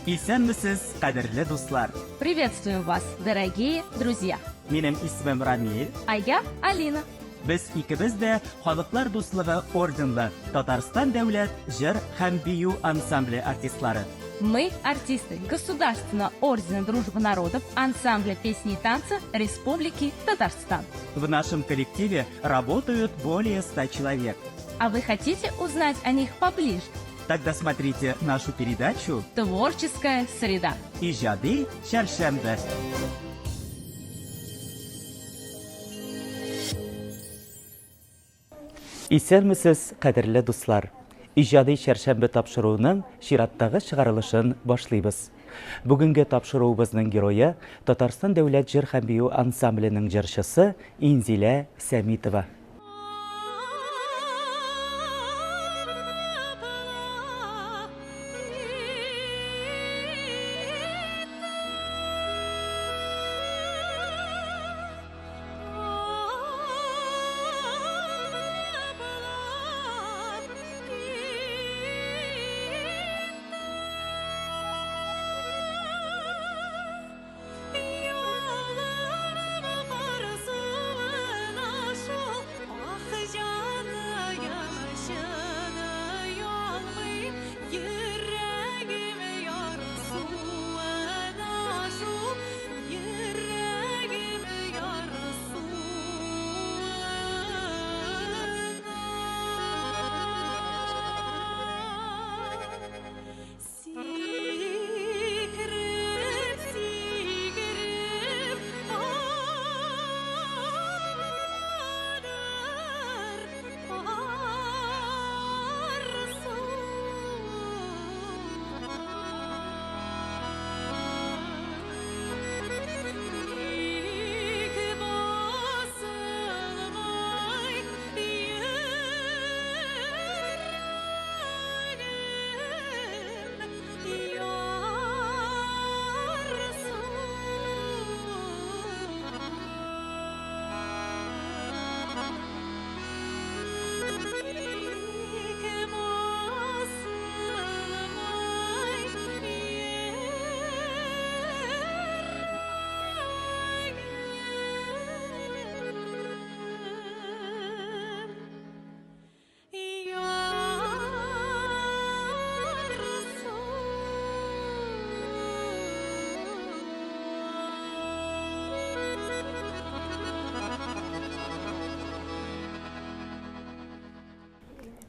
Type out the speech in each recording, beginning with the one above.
Исәнмесез, кадерле дуслар! Приветствуем вас, дорогие друзья! Минем исемем Рамиль. А я Алина. Без икебез дә Халыклар дуслыгы орденлы Татарстан дәүләт җыр һәм бию ансамбле артистлары. Мы артисты Государственного ордена Дружбы народов ансамбля песни и танца Республики Татарстан. В нашем коллективе работают более 100 человек. А вы хотите узнать о них поближе? Тогда смотрите нашу передачу «Творческая среда». Иҗади чәршәмбе. Исәнмесез, кадерле дуслар! Иҗади чәршәмбе тапшыруының чираттагы чыгарылышын башлыйбыз. Бүгенге тапшыруыбызның герое Татарстан дәүләт җыр һәм бию ансамбленең җырчысы Инзилә Сәмитова.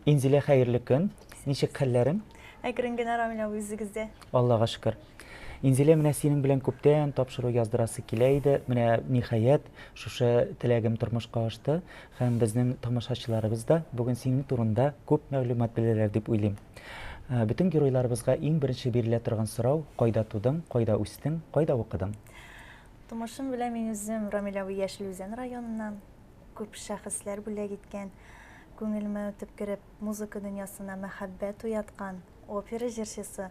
Инзилә, хәерле көн. Ничек хәлләрең? Әкрен генә, Рамил абый, үзегездә? Аллага шөкер. Инзилә, менә синең белән күптән тапшыру яздырасы килә иде. Менә ниһаять, шушы теләгем тормышка ашты. Һәм безнең тамашачыларыбыз да бүген синең турында күп мәгълүмат белерләр дип уйлыйм. Бөтен геройларыбызга иң беренче бирелә торган сорау, кайда тудың, кайда үстең, кайда укыдың? Тумышым белән мин үзем Рамил абый Яшел Үзән районыннан. Күп шәхесләр бүләк иткән, күңелемә үтеп кереп, музыка дөньясына мәхәббәт уяткан опера җырчысы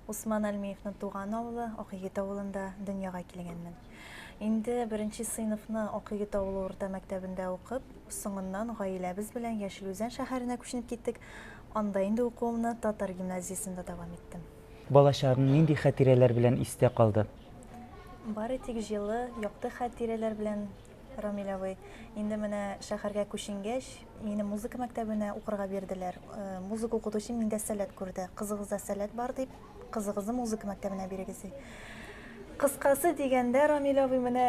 Усман Әлмиевның туган авылы Акъегет авылында дөньяга килгәнмен. Инде беренче сыйныфны Акъегет авылы урта мәктәбендә укып, соңыннан гаиләбез белән Яшел Үзән шәһәренә күченеп киттек, анда инде укуымны татар гимназиясендә дәвам иттем. Балачагың нинди хатирәләр белән истә калды? Бары тик җылы, якты хатирәләр белән, Рамил абый. Инде менә шәһәргә күченгәч, мине музыка мәктәбенә укырга бирделәр. Музыка укытучым миндә сәләт күрде. Кызыгызда сәләт бар дип, кызыгызны музыка мәктәбенә бирегез ди. Кыскасы дигәндә, Рамил абый, менә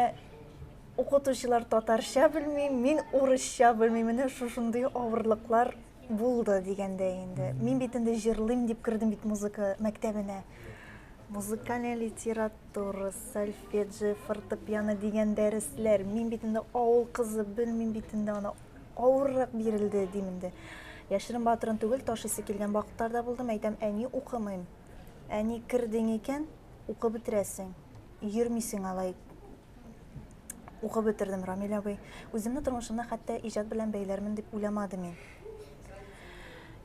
укытучылар татарча белми, мин урысча белмим. Менә шушындый авырлыклар булды дигәндә инде. Мин бит инде җырлыйм дип кердем бит музыка мәктәбенә. Музыкальная литература, сольфеджио, фортепиано дигән дәресләр. Мин бит инде авыл кызы, белмим бит инде аны. Авыррак бирелде дим инде. Яшерен батырын түгел, таш исе килгән вакытлар да булды. Әйтәм, әни, укымыйм. Әни, кердең икән, укып бетерәсең. Йөрмисең алай. Укып бетердем, Рамил абый. Үземне тормышымны хәтта иҗат белән бәйләрмен дип уйламадым мин.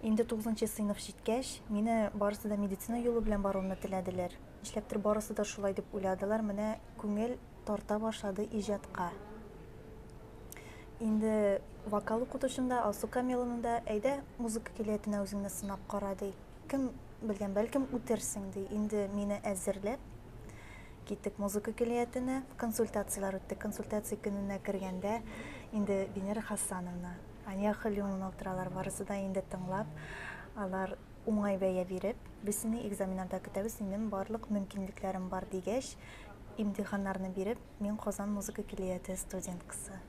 Инде тугызынчы сыйныф җиткәч, мине барысы да медицина юлы белән баруымны теләделәр. Нишләптер барысы да шулай дип уйладылар. Менә күңел тарта башлады иҗатка. Инде вокал укытучым да, Алсу Камиловна да, әйдә, музыка көллиятенә үзеңне сынап кара, ди. Кем белгән, бәлкем үтерсең, ди. Инде мине әзерләп, киттек музыка көллиятенә, консультацияләр үттек. Консультация көненә кергәндә инде Венера Хасановна, Ания Хәлимовна утыралар, барысы да инде тыңлап, алар уңай бәя биреп, без сине экзаменнарда көтәбез, минем барлык мөмкинлекләрем бар дигәч, имтиханнарны биреп, мин Казан музыка көллияте студенткасы.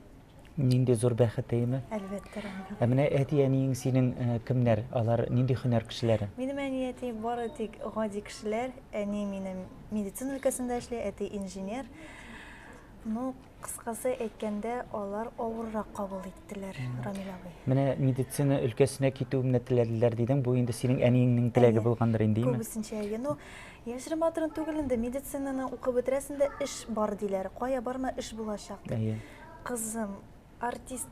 Нинди зур бәхет, әйеме? Әлбәттә, Рамил. Ә менә әти-әниең синең э, кемнәр? Алар нинди һөнәр кешеләре? Минем әни-әти бары тик гади кешеләр. Әни минем медицина өлкәсендә эшли, әти инженер. Ну, кыскасы әйткәндә, алар авыррак кабул иттеләр, Рамил абый. Менә медицина өлкәсенә китүемне теләделәр дидең. Бу инде синең әниеңнең теләге булгандыр инде, әйеме? Күбесенчә, әйе. Ну, яшерен батырын түгел инде, медицинаны укып бетерәсең дә, эш бар диләр. Кая барма, эш булачак дип. Әйе. Кызым, артист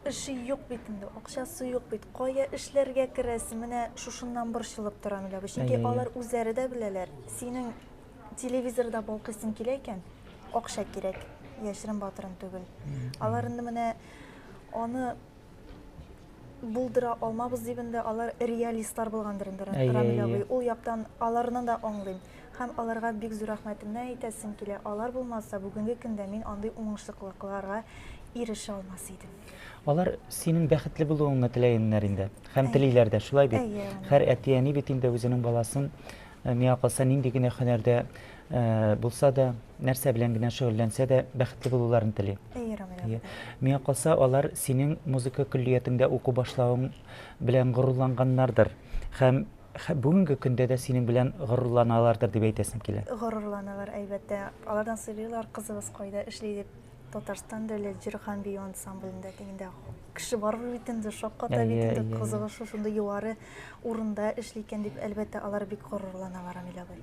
эше юк бит инде, акчасы юк бит. Кая эшләргә керәсең? Менә шушыннан борчылып торам, Рамил абый. Чөнки алар үзләре дә беләләр, синең телевизорда балкыйсың килә икән, акча кирәк. Яшерен батырын түгел. Алар инде менә аны булдыра алмабыз дип инде алар реалистлар булгандыр инде Рамил абый. Ул яктан аларны да аңлыйм. Һәм аларга бик зур рәхмәтемне әйтәсем килә. Алар булмаса, бүгенге көндә мин андый уңышлыкларга ирешә алмас идем. Алар синең бәхетле булуыңны теләгәннәр инде. Һәм телиләр дә, шулай бит? Һәр әти-әни бит инде үзенең баласын Э, миңа калса, нинди генә һөнәрдә э, булса да, нәрсә белән генә шөгыльләнсә дә, бәхетле булуларын тели. Әйе, Рамил абый. Миңа калса, алар синең музыка көллиятеңдә уку башлавың белән горурланганнардыр. Һәм бүгенге көндә дә синең белән горурланалардыр дип әйтәсем килә. Горурланалар, әлбәттә. Алардан сорыйлар, кызыгыз кайда эшли дип. Татарстан дәүләт җыр һәм бию ансамблендә дигәндә кеше барыбер бит инде шакката бит инде, кызыгы шушындый югары урында эшли икән дип, әлбәттә, алар бик горурланалар, Рамил абый.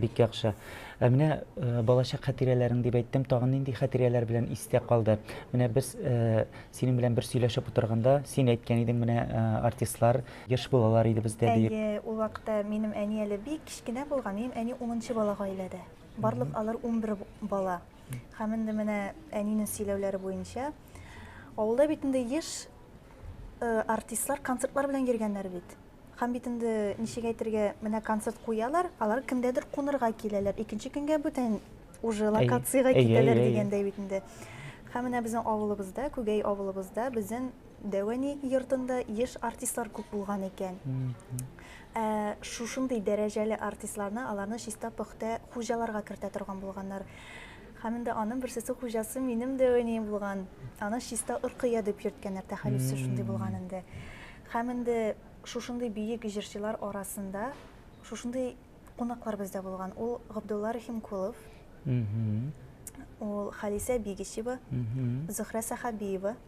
Бик яхшы. Ә менә э, балачак хатирәләрең дип әйттем, тагын нинди хатирәләр белән истә калды? Менә без э, синең белән бер сөйләшеп утырганда, син әйткән идең, менә э, артистлар еш булалар иде бездә дип. Әйе, ул вакытта минем әни әле бик кечкенә булган. Минем әни унынчы бала гаиләдә. Барлык алар 11 бала. Һәм инде менә әнинең сөйләүләре буенча, авылда бит инде еш э, артистлар концертлар белән йөргәннәр бит. Һәм бит инде ничек әйтергә, менә концерт куялар, алар кемдәдер кунырга киләләр. Икенче көнгә бүтән уже локациягә китәләр дигәндәй бит инде. Һәм менә безнең авылыбызда, Күгәй авылыбызда безнең Дәү әни йортында еш артистлар күп булган икән. Ә шушындый дәрәҗәле артистларны аларны чиста-пөхтә хуҗаларга кертә торган булганнар. Һәм инде аның берсесе хуҗасы минем дәү әнием булган. Аны чиста Оркыя дип йөрткәннәр, тәхәллүсе шундый булган инде. Һәм инде шушындый бөек җырчылар арасында шушындый кунаклар бездә булган. Ул Габдулла Рәхимкулов, ул Халисә Бигичева, Зөһрә Сәхәбиева.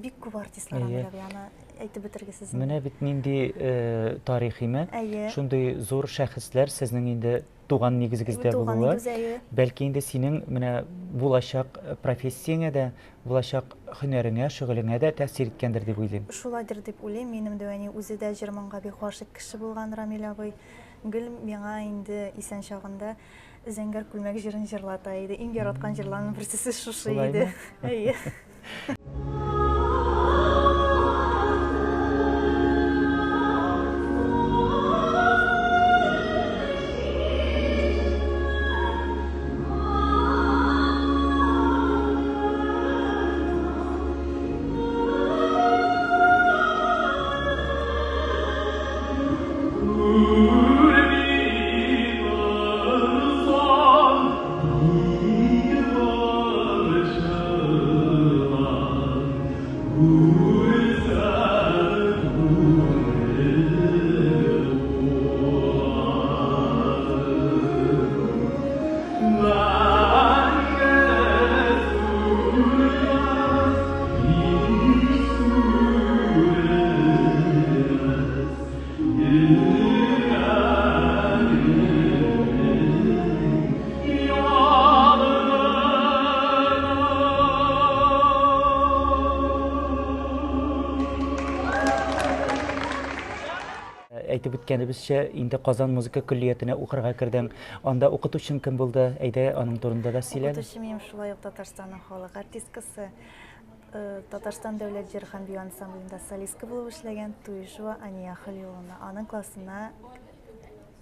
Бик күп артистлар анда, аны әйтеп бетергесез. Менә бит нинди э, тарихиме. Шундый зур шәхесләр сезнең инде туган нигезегездә булуы. Бәлки инде синең менә булачак профессияңә дә, булачак һөнәреңә, шөгылеңә дә тәэсир иткәндер дип уйлыйм. Шулайдыр дип уйлыйм. Минем дәү әни үзе дә җыр-моңга бик гашыйк кеше булган, Рамил абый. Гел миңа инде исән чагында Зәңгәр күлмәк җырын җырлата иде. Иң яраткан җырларының берсесе шушы иде. Әйе. Әйтеп үткәнебезчә, инде Казан музыка көллиятенә укырга кердең. Анда укытучың кем булды? Әйдә, аның турында да сөйлә. Укытучым минем шулай ук Татарстанның халык артисткасы, э, Татарстан дәүләт җыр һәм бию ансамблендә солистка булып эшләгән Туишева Ания Хәлиулловна. Аның классына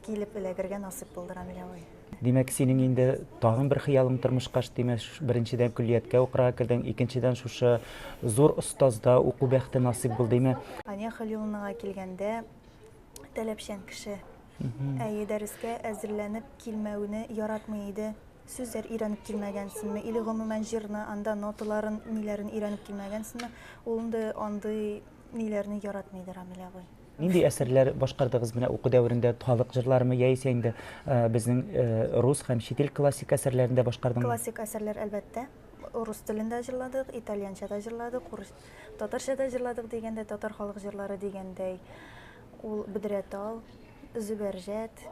килеп эләгергә насыйп булды, Рамил абый. Димәк, синең инде тагын бер хыялың тормышка ашты, димәк, беренчедән көллияткә укырга кердең, икенчедән шушы зур остазда уку бәхете насыйп булды, димә. Ания Хәлиуллинага килгәндә, таләпчән кеше. Әйе, дәрескә әзерләнеп килмәүне яратмый иде. Сүзләр өйрәнеп килмәгәнсеңме, или гомумән җырны, анда ноталарын, ниләрен өйрәнеп килмәгәнсеңме, ул инде андый ниләрне яратмый иде Рамил абый. Нинди әсәрләр башкардыгыз менә уку дәверендә? Халык җырларымы яисә инде безнең рус һәм чит ил классик әсәрләрен дә башкардыңмы? Классик әсәрләр, әлбәттә. Рус телендә җырладык, итальянча да җырладык, урыс, татарча да җырладык дигәндәй, татар халык җырлары дигәндәй. Ул Бөдрә тал, Зөбәрҗәт,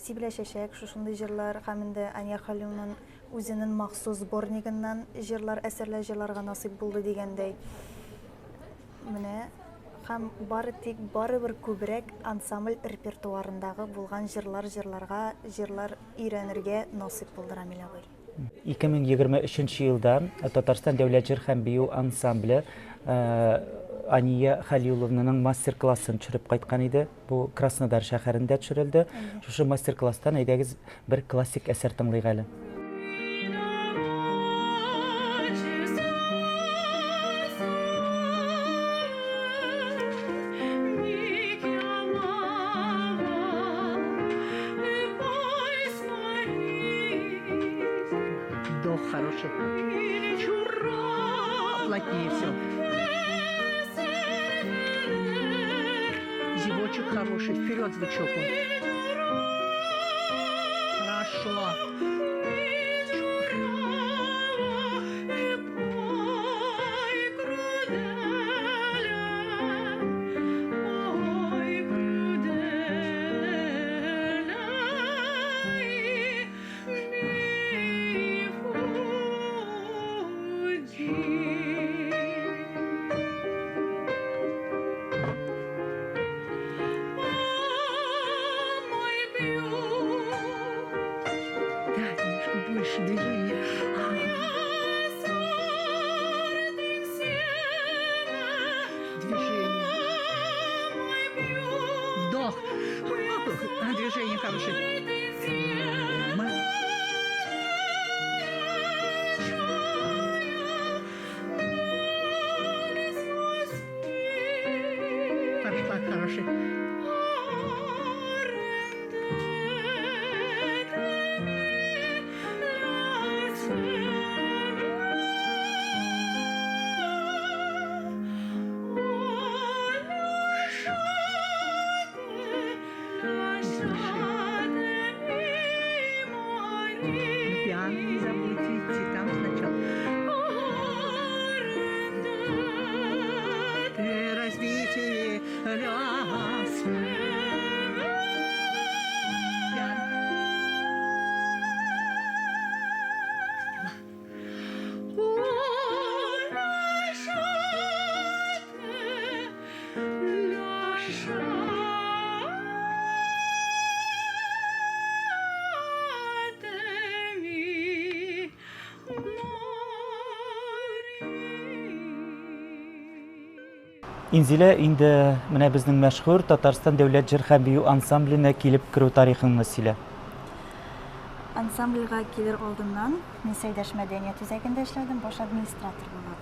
Сибелә чәчәк, шушындый җырлар һәм инде Ания Халилның үзенең махсус сборнигыннан җырлар, әсәрләр җырларга насыйп булды дигәндәй. Менә һәм бары тик барыбер күбрәк ансамбль репертуарындагы булган җырлар җырларга, җырлар өйрәнергә насыйп булды, Рамил абый. 2023 елда Татарстан дәүләт җыр һәм бию ансамбле Ания Хәлиулловнаның мастер-классын төшереп кайткан иде. Бу Краснодар шәһәрендә төшерелде. Шушы мастер-класстан әйдәгез бер классик әсәр тыңлыйк әле. Вдох хороший. Плотнее все. Зевочек хороший. Вперед звучок он. Хорошо. Да, немножко больше движения. Движение. Вдох. Движение хорошее. Форшлаг хороший. На пиано не забудьте идти там сначала. Ты развитие ляс. Пиано. Инзилә, инде менә безнең мәшһүр Татарстан дәүләт җыр һәм бию ансамбленә килеп керү тарихыңны сөйлә. Ансамбльгә килер алдыннан мин Сәйдәш мәдәният үзәгендә эшләдем, баш администратор булып.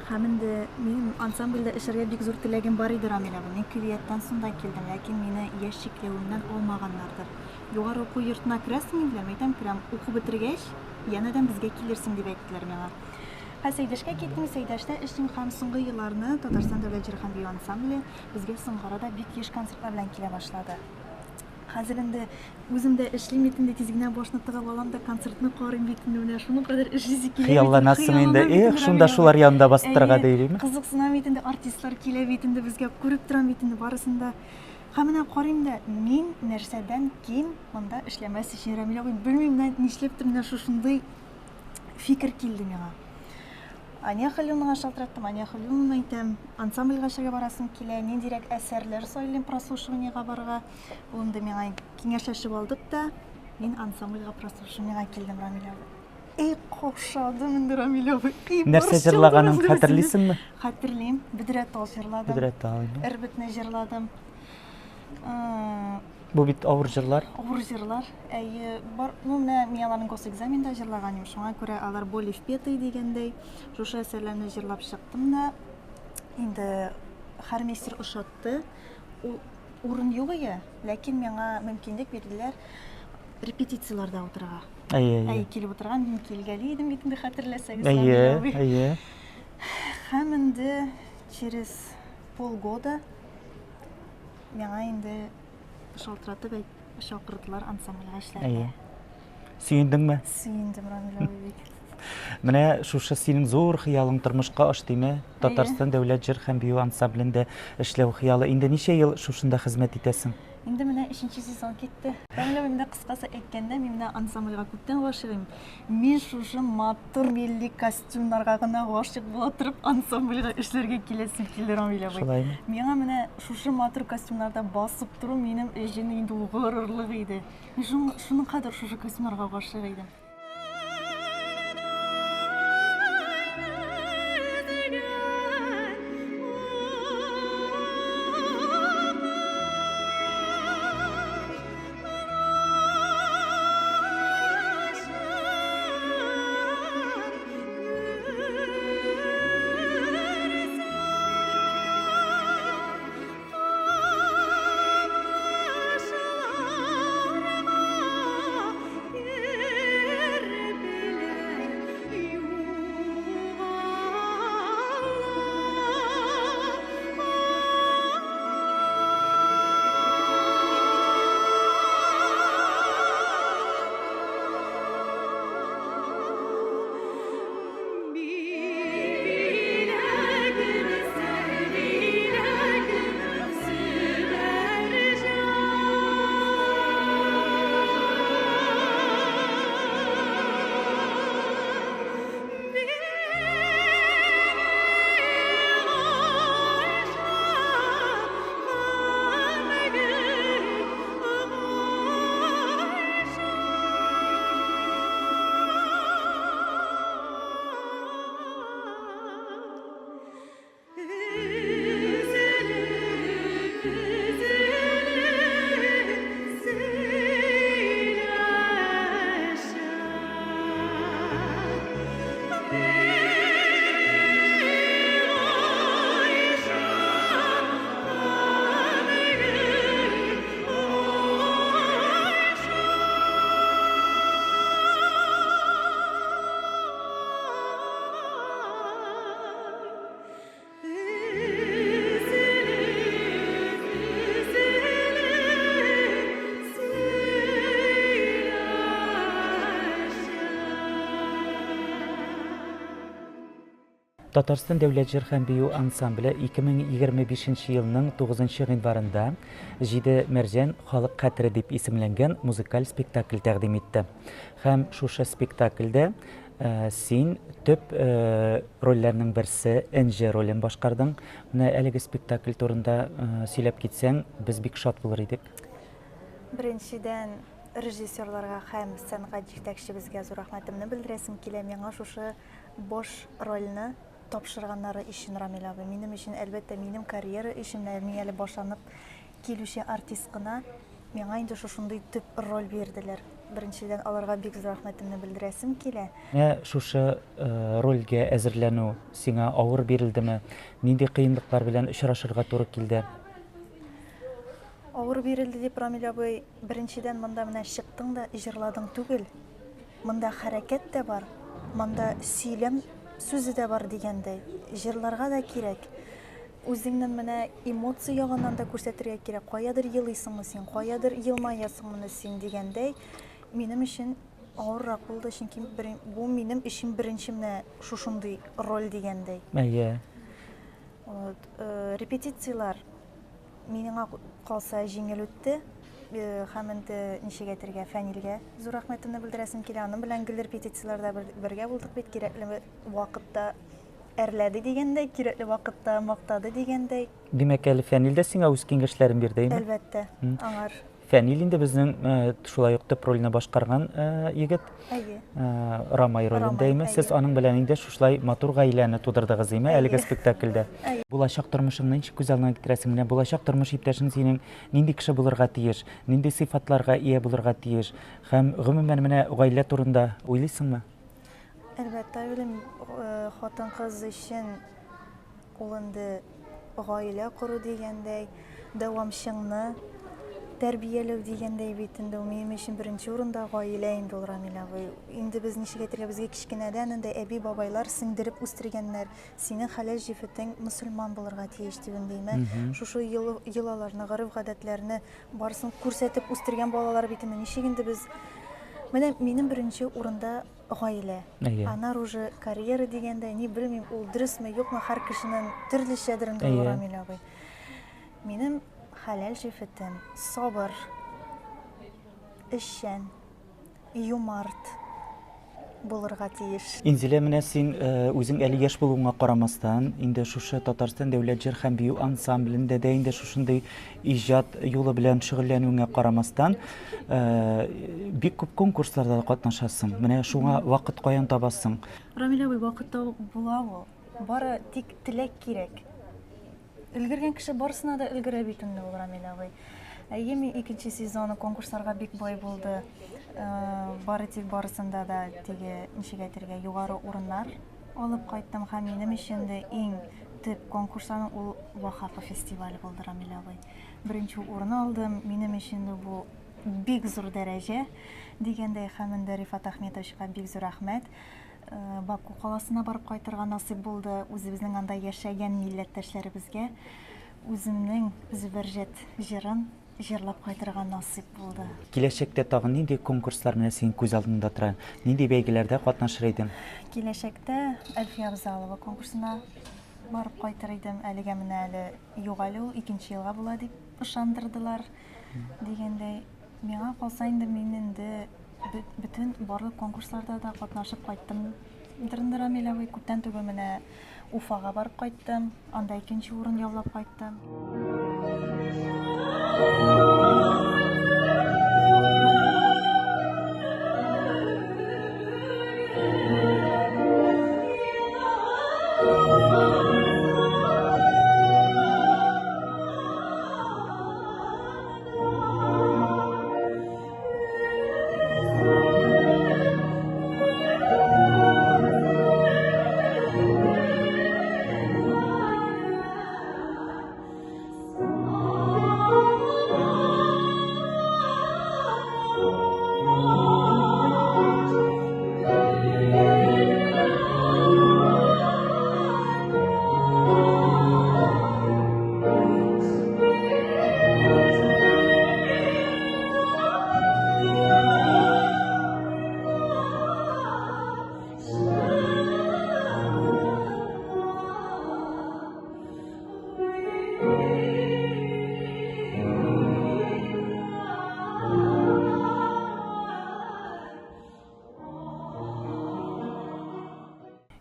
Һәм инде минем ансамбльдә эшләргә бик зур теләгем бар иде, Рамил абый. Мин көллияттән соң да килдем, ләкин мине яшь чикләвеннән алмаганнардыр. Югары уку йортына керәсең инде, диләр. Әйтәм, керәм. Уку бетергәч, янәдән безгә килерсең, дип әйттеләр миңа. Һәм Сәйдәшкә киттем, Сәйдәштә эшлим һәм соңгы елларны Татарстан дәүләт җыр һәм бию ансамбле безгә соңгы арада бик еш концертлар белән килә башлады. Хәзер инде үзем дә эшлим бит инде, тиз генә башны тыгып алам да концертны карыйм бит инде, менә шуның кадәр эшлисе килә. Хыялланасың инде, эх, шунда шулар янында басып торырга дилеме? Кызыксынам бит инде, артистлар килә бит инде безгә, күреп торам бит инде барысын да. Һәм менә карыйм да, мин нәрсәдән ким монда эшләмәс өчен, Рамил абый, белмим, менә нишләптер менә шушындый фикер килде миңа. Ания Хәлиловнага шалтыраттым, Ания Хәлиловна әйтәм, ансамбльгә эшләргә барасым килә, ниндирәк әсәрләр сайлыйм прослушиваниегә барырга. Ул инде миңа киңәшләшеп алдык та, мин ансамбльгә прослушиваниегә килдем, Рамил абый. Эй, каушадым инде, Рамил абый. Эй, Нәрсә җырлаганын хәтерлисеңме? Хәтерлим. Бөдрә тал җырладым. Бөдрә тал. Эрбетне җырладым. Бу бит авыр җырлар. Авыр җырлар. Әйе, бар, ну менә мин аларны госэкзаменда җырлаган идем, шуңа күрә алар более впетые дигәндәй, шушы әсәрләрне җырлап чыктым да, инде хормейстер ошатты. Ул урын юк иде, ләкин миңа мөмкинлек бирделәр репетицияләрдә утырырга. Әйе, әйе. Әйе, килеп утырган, мин килгәли идем бит инде хәтерләсәгез. Әйе, әйе. Һәм инде через полгода Миңа инде шалтыратып әйт, чакырдылар ансамбльгә эшләргә. Әйе. Сөендеңме? Сөендем, Рамил абый бик. Менә шушы синең зур хыялың тормышка ашты, димә? Татарстан дәүләт җыр һәм бию ансамблендә эшләү хыялы. Инде ничә ел шушында хезмәт итәсең? Инде менә өченче сезон китте. Рамил абый, менә кыскасы әйткәндә, мин менә ансамбльгә күптән гашыйк. Мин шушы матур милли костюмнарга гына гашыйк була торып ансамбльгә эшләргә киләсем килде, Рамил абый. Шулаймы? Миңа менә шушы матур костюмнарда басып тору минем өчен инде ул горурлык иде. Мин шуның кадәр шушы костюмнарга гашыйк идем. Татарстан дәүләт җыр һәм бию ансамбле 2025 елның 9 гыйнварында Җиде мәрҗән халык хәтере дип исемләнгән музыкаль спектакль тәкъдим итте. Һәм шушы спектакльдә э, син төп э, рольләрнең берсе Энҗе ролен башкардың. Менә әлеге спектакль турында э, сөйләп китсәң, без бик шат булыр идек. Беренчедән, режиссерларга һәм сәнгать җитәкчебезгә зур рәхмәтемне белдерәсем килә. Миңа шушы Баш рольне тапшырганнары өчен, Рамил абый, минем өчен, әлбәттә, минем карьера өчен, ә мин әле башланып килүче артист кына, миңа инде шушындый төп роль бирделәр. Беренчедән, аларга бик зур рәхмәтемне белдерәсем килә. Менә шушы рольгә әзерләнү сиңа авыр бирелдеме? Нинди кыенлыклар белән очрашырга туры килде? Авыр бирелде дип, Рамил абый, беренчедән, монда менә чыктың да җырладың түгел. Монда хәрәкәт тә бар, монда сөйләм сүзе дә бар дигәндәй, җырларга да кирәк. Үзеңнең менә эмоция ягыннан да күрсәтергә кирәк. Каядыр елыйсыңмы син, каядыр елмаясыңмы син дигәндәй, минем өчен авыррак булды, чөнки бу минем өчен беренче менә шушындый роль дигәндәй. Әйе. Вот, э, репетицияләр Миңа калса җиңел үтте. Һәм инде ничек әйтергә, Фәнилгә зур рәхмәтемне белдерәсем килә. Аның белән гел репетицияләрдә бергә булдык бит, кирәкле вакытта әрләде дигәндәй, кирәкле вакытта мактады дигәндәй. Димәк, әле Фәнил дә сиңа үз киңәшләрен бирде, әйме? Әлбәттә, аңар. Фәнил инде безнең шулай ук төп рольне башкарган егет. Әйе. Рамай ролендә име? Сез аның белән инде шушылай матур гаиләне тудырдыгыз име әлеге спектакльдә? Булачак тормышыңны ничек күз алдына китерәсең? Менә булачак тормыш иптәшең синең нинди кеше булырга тиеш? Нинди сыйфатларга ия булырга тиеш? Һәм гомумән менә гаилә турында уйлыйсыңмы? Әлбәттә, уйлыйм. Хатын-кыз өчен Ул инде гаилә кору дигәндәй, дәвамчыңны тәрбияләү дигәндәй бит инде ул минем өчен беренче урында гаилә инде ул, Рамил абый. Инде без ничек әйтергә, безгә кечкенәдән инде әби-бабайлар сеңдереп үстергәннәр, синең хәләл җефетең мөселман булырга тиеш дип инде, әйме. Шушы йолаларны, гореф-гадәтләрне барысын күрсәтеп үстергән балалар бит инде. Ничек инде без Менә минем беренче урында гаилә. Әйе. Анар уже карьера дигәндә, ни белмим, ул дөресме, юкмы, һәр кешенең төрлечәдер инде ул, Рамил абый. Минем хәләл җефетем сабыр, эшчән, юмарт булырга тиеш. Инзилә, менә син үзең әле яшь булуыңа карамастан, инде шушы Татарстан дәүләт җыр һәм бию ансамблендә дә инде шушындый иҗат юлы белән шөгыльләнүеңә карамастан, бик күп конкурсларда да катнашасың. Менә шуңа вакыт каян табасың? Рамил абый, вакыт табып була ул. Бары тик теләк кирәк. Өлгергән кеше барысына да өлгерә бит инде ул, Рамил абый. Әйе, мин икенче сезоны конкурсларга бик бай булды. Бары тик барысында да теге, ничек әйтергә, югары урыннар алып кайттым һәм минем өчен дә иң төп конкурсларның ул Вахапов фестивале булды, Рамил абый. Беренче урын алдым. Минем өчен дә бу бик зур дәрәҗә дигәндәй һәм инде Рифат Ахметовичка бик зур рәхмәт. Э, Баку каласына барып кайтырга насыйп булды. Үзебезнең анда яшәгән милләттәшләребезгә үземнең Зөбәрҗәт җырын җырлап кайтырга насыйп булды. Киләчәктә тагын нинди конкурслар менә синең күз алдыңда тора? Нинди бәйгеләрдә катнашыр идең? Киләчәктә Әлфия Авзалова конкурсына барып кайтыр идем. Әлегә менә әле юк әле ул, икенче елга була дип ышандырдылар дигәндәй. Миңа калса инде мин инде бөтен барлык конкурсларда да катнашып кайттым. Рамил абый, күптән түгел менә Уфага барып кайттым. Анда икенче урын яулап кайттым.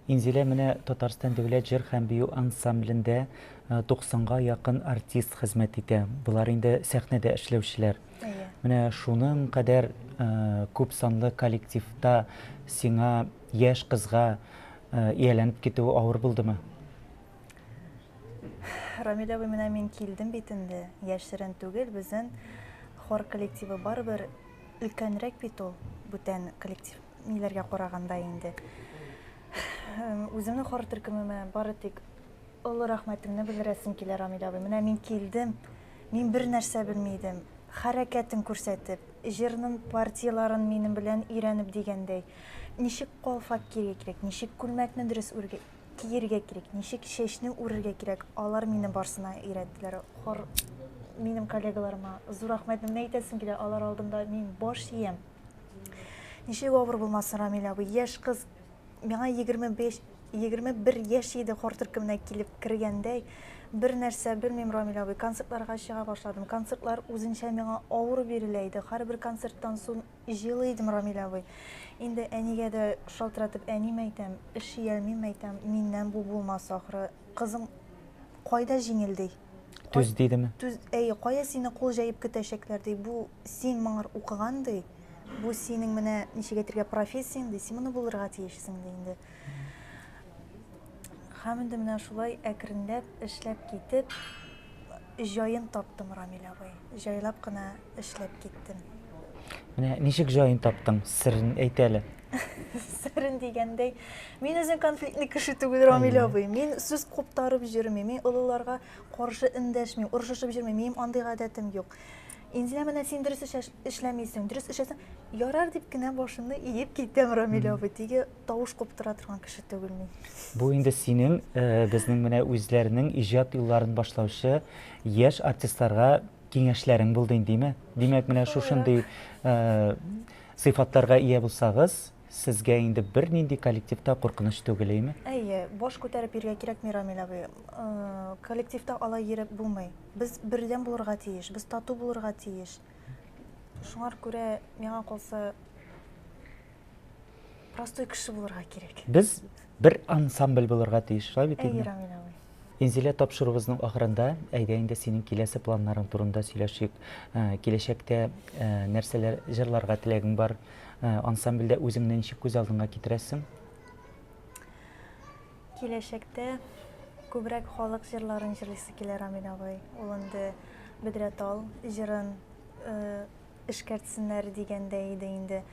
Инзилә менә Татарстан дәүләт җыр һәм бию ансамблендә 90-га якын артист хезмәт итә. Болар инде сәхнәдә эшләүчеләр. Менә шуның кадәр күп санлы коллективта сиңа яшь кызга ияләнеп китүе авыр булдымы? Рамил абый, менә мин килдем бит инде. Яшерен түгел, безнең хор коллективы барыбер өлкәнрәк бит ул, бүтән коллектив ниләргә караганда инде. Үземнең хор төркемемә бары тик олы рәхмәтемне белдерәсем килә, Рамил абый. Менә мин килдем, мин бер нәрсә белми идем. Хәрәкәтен күрсәтеп, җырның партияләрен минем белән өйрәнеп дигәндәй, ничек калфак кияргә кирәк, ничек күлмәкне дөрес үргә, киергә кирәк, ничек чәчне үрергә кирәк, алар мине барсына өйрәттеләр. Хор минем коллегаларыма зур рәхмәтемне әйтәсем килә, алар алдында мин баш иям. Ничек авыр булмасын, Рамил абый, яшь кыз, миңа 25, 21 яшь иде хор төркеменә килеп кергәндәй, бер нәрсә белмим, Рамил абый, концертларга чыга башладым. Концертлар үзенчә миңа авыр бирелә иде. Һәрбер концерттан соң җылый идем, Рамил абый. Инде әнигә дә шалтыратып, әнием әйтәм, эшли алмыйм әйтәм, миннән бу булмас ахры. Кызым, кайда җиңел ди? Түз дидеме? Түз, әйе, кая сине кул җәеп көтәчәкләр ди. Бу син моңар укыган ди. Бу синең менә ничек әйтергә профессияң ди. Син моны булырга тиешсең ди инде. Һәм инде менә шулай әкренләп эшләп китеп, җаен таптым, Рамил абый. Җайлап кына эшләп киттем. Менә ничек җаен таптың? Серен әйт әле. Серен дигәндәй, мин үзем конфликтный кеше түгел, Рамил абый. Мин сүз куптарып йөрмим, мин олыларга каршы эндәшмим, орышышып йөрмим. Минем андый гадәтем юк. Инзилә, менә син дөрес эшләмисең, дөрес эшләсәң, ярар дип кенә башымны иеп китәм, Рамил абый. Теге тавыш куптыра торган кеше түгел мин. Бу инде синең, э, безнең менә үзләренең иҗат юлларын башлаучы яшь артистларга киңәшләрең булды инде, димә? Димәк, менә шушындый э, сыйфатларга ия булсагыз, сезгә инде бернинди коллективта куркыныч түгел, әйме? Әйе, баш күтәреп йөрергә кирәкми, Рамил абый. Э, коллективта алай йөреп булмый. Без бердәм булырга тиеш, без тату булырга тиеш. Шуңар күрә миңа калса простой кеше булырга кирәк. Без бер ансамбль булырга тиеш, шулай бит инде? Әйе, Рамил абый. Инзилә, тапшыруыбызның ахырында әйдә инде синең киләсе планнарың турында сөйләшик. Э, киләчәктә э, нәрсәләр җырларга теләгең бар? Э, ансамбльдә үзеңне ничек күз алдыңа китерәсең? Киләчәктә күбрәк халык җырларын җырлыйсы килә, Рамил абый. Ул инде Бөдрә тал җырын эшкәртсеннәр дигәндә иде инде.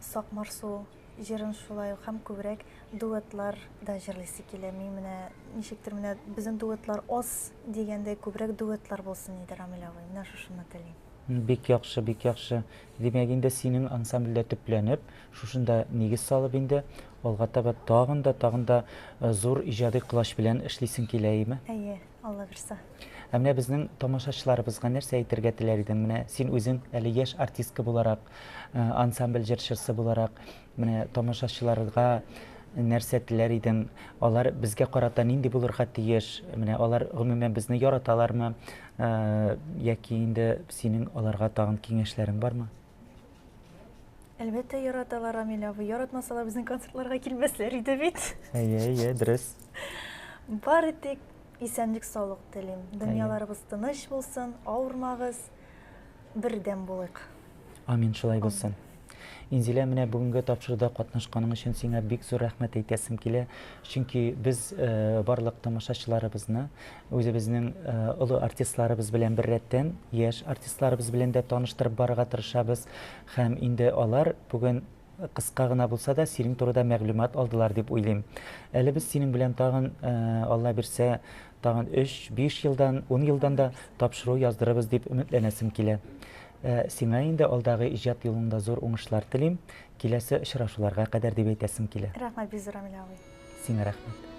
Сакмарсу җырын шулай ук һәм күбрәк дуэтлар да җырлыйсы килә. Мин менә ничектер менә безнең дуэтлар аз дигәндәй күбрәк дуэтлар булсын иде, Рамил абый. Менә шушыны телим. Бик яхшы, бик яхшы. Димәк, инде синең ансамбльдә төпләнеп, шушында нигез салып инде, алга таба тагын да, тагын да э, зур иҗади колач белән эшлисең килә, име? Әйе, Алла бирса. Ә менә безнең тамашачыларыбызга нәрсә әйтергә теләр идең? Менә син үзең әле яшь артистка буларак, э, ансамбль җырчысы буларак, менә тамашачыларга нәрсә теләр идең? Алар безгә карата нинди булырга тиеш? Менә алар гомумән безне яраталармы? Э, яки инде синең аларга тагын киңәшләрең бармы? Әлбәттә, яраталар, Рамил абый. Яратмасалар, безнең концертларга килмәсләр иде бит. Әйе, әйе, дөрес. Бары тик исәнлек-саулык телим. Дөньяларыбыз тыныч булсын, авырмагыз, бердәм булыйк. Амин, шулай булсын. Инзилә, менә бүгенге тапшыруда катнашканың өчен сиңа бик зур рәхмәт әйтәсем килә. Чөнки без э, барлык тамашачыларыбызны үзебезнең э, олы артистларыбыз белән беррәттән яшь артистларыбыз белән дә таныштырып барырга тырышабыз. Һәм инде алар бүген кыска гына булса да синең турыда мәгълүмат алдылар дип уйлыйм. Әле без синең белән тагын, э, Алла бирсә, тагын 3, 5 елдан, 10 елдан да тапшыру яздырырбыз дип өметләнәсем килә. Ә сиңа инде алдагы иҗат юлыңда зур уңышлар телим. Киләсе очрашуларга кадәр дип әйтәсем килә. Рәхмәт бик зур, Рамил абый. Сиңа рәхмәт.